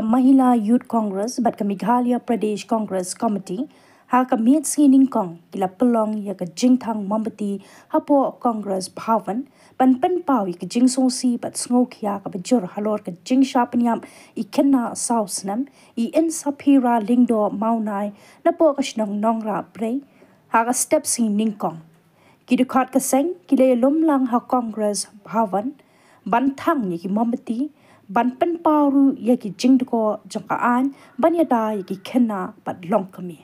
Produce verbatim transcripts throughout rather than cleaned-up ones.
Mahila Youth Congress bad ka Meghalaya Pradesh Congress Committee ha ka miet sngi nyngkong ki la pynlong ïa ka jingthang mombati hapoh Congress Bhavan ban pynpaw ïa ka jingsngewsih bad sngewkhia kaba jur halor ka jingshah pynïap i khynnah saw snem i Insaphira Lyngdoh Mawnai napoh ka shnong Nongrah Brei ha ka step sngi nyngkong. Ki dkhot ka seng ki la ïalum lang ha Congress Bhavan ban thang ïa ki mombati ban pynpaw ruh ïa ki jingdkha jong ka aiñ ban ïada ïa ki khynnah bad longkmie.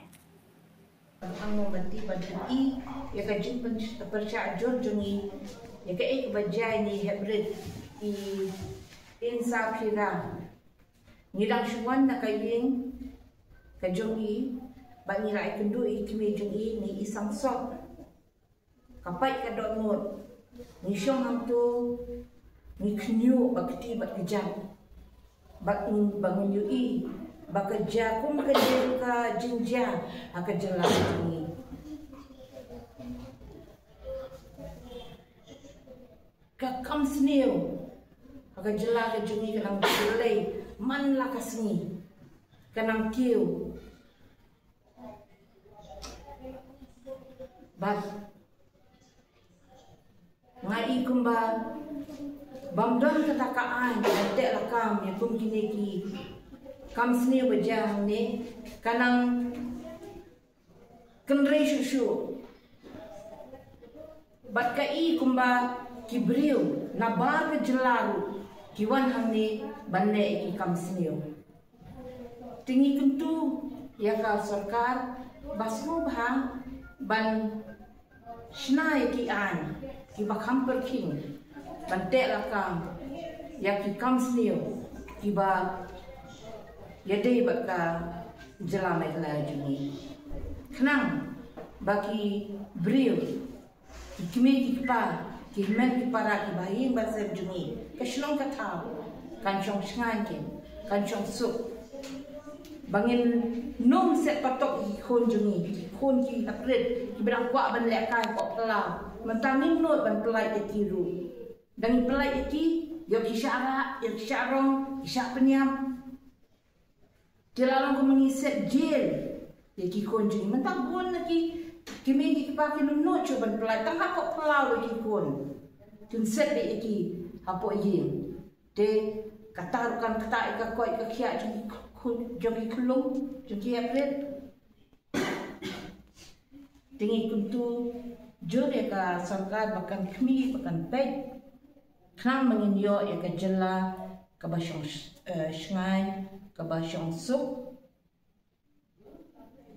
Ban thang mombati ban pyni ïa ka jingpyrshah jur jong ngi ïa kaei kaba jia ïa ngi hapdeng i Insaphira. Ngi dang shu wan na ka ïing ka jong i bad ngi la ïakynduh ïa i kmie jong i, ngi i samsok. Ka pait ka dohnud. Ngi shong hangto, ngi khynñiuh ba kti bad kjat. Bad ngi, ba ngi ïohi ba ka jia kum ka jing, ka jingjia ha ka jylla ka jong ngi. Ka kam sniew ha ka jylla ka jong ngi ka nang kiew lei man la ka sngi, ka nang kiew. Bad nga i kumba bym don kata ka aiñ ban teh lakam ïa kum kine ki kam sniew ba jia hangne, ka nang kynrei shuh shuh. Bad ka i kumba ki briew na bar ka jylla ruh ki wan hangne ban leh ïa ki kam sniew. Te ngi kyntu ïa ka sorkar ba sngewbha ban shna ïa ki aiñ kiba kham pyrkhing ban teh lakam ïa ki kam sniew kiba ïadei bad ka jylla Meghalaya jong ngi. Khnang ba ki briew, ki kmie ki kpa, ki hynmen ki para, ki bahaïing bahasem jong ngi, ka shnong ka thaw kan shong shngaiñ kein, kan shong suk. Ba ngin nym set patok ïa ki khun jong ngi, ki khun ki hapdeng kiba dang kwah ban lehkai hapoh phyllaw. Mynta ngim nud ban pyllait ïa ki ruh. Dang ngi pyllait ïa ki, ïoh ki shah rah, ïoh ki shah rong, ki shah pynïap. Te la long kumba ngi set jail ïa ki khun jong ngi. Mynta bun na ki kmie ki kpa kim nud shuh ban pyllait, tang hapoh phyllaw ruh ki khun kin set ïa ki hapoh ïing. Te kata ruh kan ktah ïa ka koit ka khiah jong ki khun, jong ki khyllung, jong ki hapdeng. Te ngi kyntu jur ïa ka sorkar ba kan khmih, ba kan peit, khnang ba ngin ïoh ïa ka jylla kaba shong, eh, shngaiñ, kaba shong suk.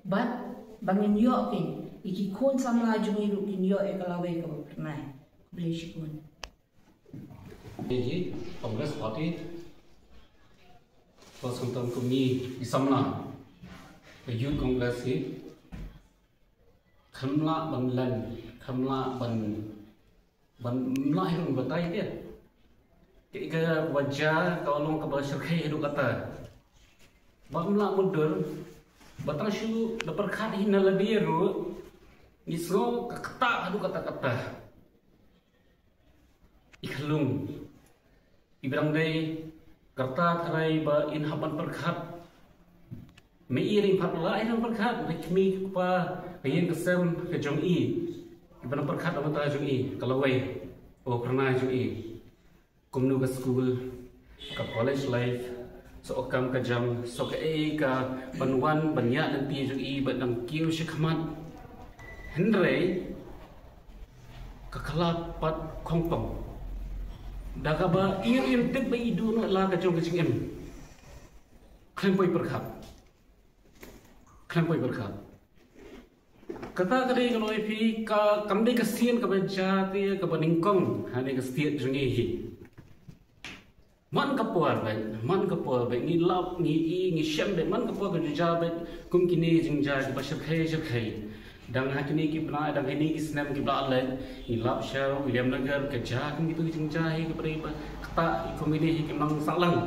Bad ba ngin ïoh kein ïa ki khun samla jong ngi ruh kin ïoh ïa ka lawei kaba phyrnai. Khublei shibun. Hi Congress Party, ba sngewthuh kum ngi ki samla ka Youth Congress hi, kham lah ban len, kham lah ban, ban, ym lah hi ban batai te. Ka, ka wajah ka long kaba shyrkhei haduh katta. Ba ym lah mutdur, ba tang shu da pyrkhat hi na lade ruh ngi sngew ka ktah haduh katta katta. I khyllung, i ba dang dei ka rta tharai ba in hap ban pyrkhat. Me i ring phat la i dang pyrkhat, me khmih kpa, ka ïing ka sem ka jong i, i ba dang pyrkhat da mynta jong i, ka lawei, o, ka rna jong i. Kumno ka skul, ka college life, so kam ka jam, so kaei ka ban wan ban ïaid lynti jong i ba dang kiew shakhmat. Hynrei ka khlad pat khongpong. Da kaba i ruh im tip ba i duh noh la ka jong ka jingim. Khlem poi pyrkhat. Khlem poi pyrkhat. Kata ka dei ka lawei phi, ka, kam dei ka sien kaba jia te kaba nyngkong ha kane ka state jong ngi hi. Man ka por beit, man ka por beit, ngi lap, ngi i, ngi shem beit, man ka por ka jia beit kum kine jingjia kiba shyrkhei shyrkhei. Dang ha kine ki bnai, dang ha kine ki snem kiba la leit, ngi lap sha Williamnagar ka jia kum kitu ki jingjia hi kiba dei ba ktah, i kum kine hi kim nang sah lang.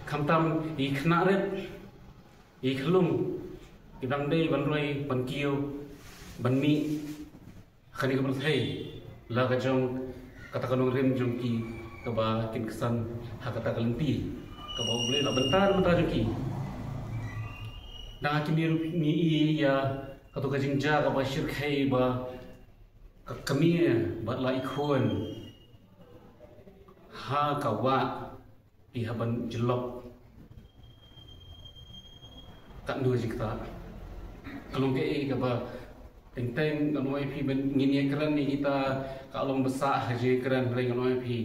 Khamtam i khynnah rit, i khyllung, ki dang dei ban roi, ban kiew, ban mih ha kane ka pyrthei, la ka jong kata ka nongrim jong ki kaba kin ksan ha kata ka lynti. Kaba U Blei la bynta na bynta jong ki. Dang ha kine ruh ngi ïohi ïa kato ka jingjia kaba shyrkhei ba ka kmie bad la i khun ha ka wah ki hap ban jlop. Katno jingktah. Ka long kaei kaba teng teng ngan ong ïa phi ban ngin ïakren ïa kita, ka long ba sah ha jingkren, hynrei ngan ong ïa phi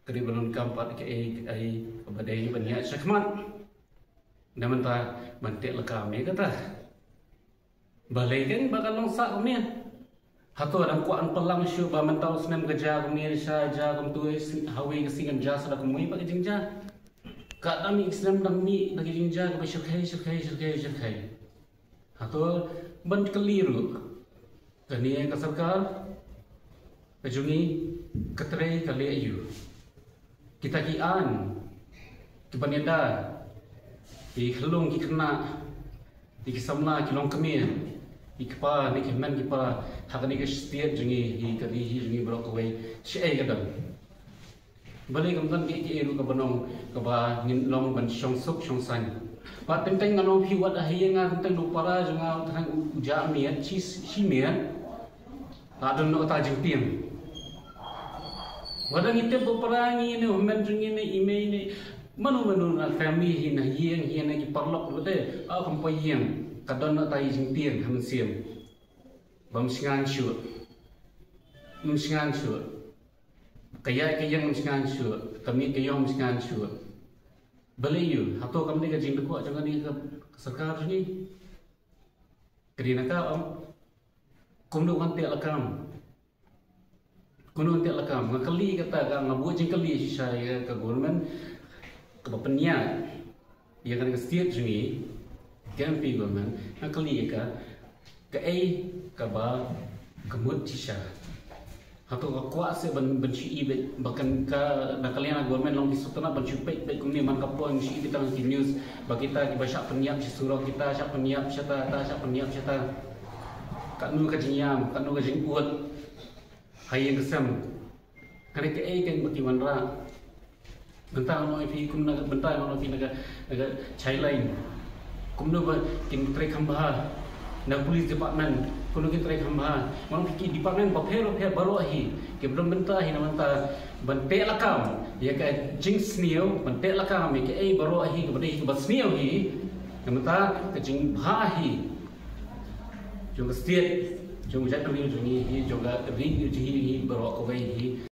ka dei ban long kam pat kaei kaei kaba dei ban ïa shakhmat. Na mynta ban teh lakam ïa kata. Balei kan ba ka long sah kumne? Hato dang kwah ban pynlang shuh ba mynta u snem ka jia kumne, sha jia kumtu, hawei ka sngi kan jia sa da kumwei pat ka jingjia. Ka dang mih snem dang mih da ka jingjia kaba shyrkhei shyrkhei shyrkhei shyrkhei. Hato ban kylli ruh, kane ka sorkar ka jong ngi ka trei ka leh aiu? Kita ki aiñ kiban ïada ïa ki khyllung ki khynnah, ïa ki samla ki longkmie, ïa ki kpa ne ki hynmen ki para ha kane ka state jong ngi, ïa ka ri hi jong ngi baroh kawei, shaei ka don? Balei kam don kiei kiei ruh kaba nong kaba ngin long ban shong suk shong saiñ? Bad teng teng ngan ong ïa phi, wat ha ïing nga teng teng u para jong nga u teng u, u jah miet, shi, shi miet. La don noh kata jingtieng. Wat ngi tip ba u para ngi ne u hynmen jong ngi ne i mei ne mano mano na family hi, na ïing hi, na ki paralok ruh te, ah, kam poi ïing, ka don noh kata jingtieng ha mynsiem. Bym shngaiñ shuh. Bym shngaiñ shuh. Ka ïaid ka ïeng bym shngaiñ shuh. Ka miet ka ïong bym shngaiñ shuh. Balei aiu? Hato kam dei ka jingdukhuh jong kane ka sorkar jong ngi? Ka dei na ka, ong, kumno kan teh lakam? Kumno kan teh lakam? Nga kylli kata ka, nga buh jingkylli shisha ïa ka government kaba pynïaid ïa kane ka state jong ngi, ka M P government, nga kylli ïa ka, kaei kaba ka mut shisha? Hato ka kwah seh ban, ban shu i beit ba kan ka, na ka liang ka government long ki sngewtynnat ban shu peit beit kumne, man ka por ngi shu i beit tang ki news ba kita kiba shah pynïap sha surok, kita shah pynïap shata, ta shah pynïap shata. Katno ka jingïam, katno ka jingud ha ïing ka sem. Kane kaei kane ba ki wanrah. Bynta ngan ong ïa phi, kumno, bynta ngan ong ïa phi na ka, na ka Chai Lane. Kumno ba kin trei kham bha. Na police department, kumno kin trei kham bha. Ngan ong ïa phi ki department bapher bapher baroh hi kiba don bynta hi na bynta ban teh lakam ïa ka jingsniew, ban teh lakam ïa kaei baroh hi kaba dei kaba sniew hi. Na bynta ka jingbha hi jong ka state, jong ka jaitbynriew jong ngi hi, jong ka ri jong ngi hi baroh kawei hi.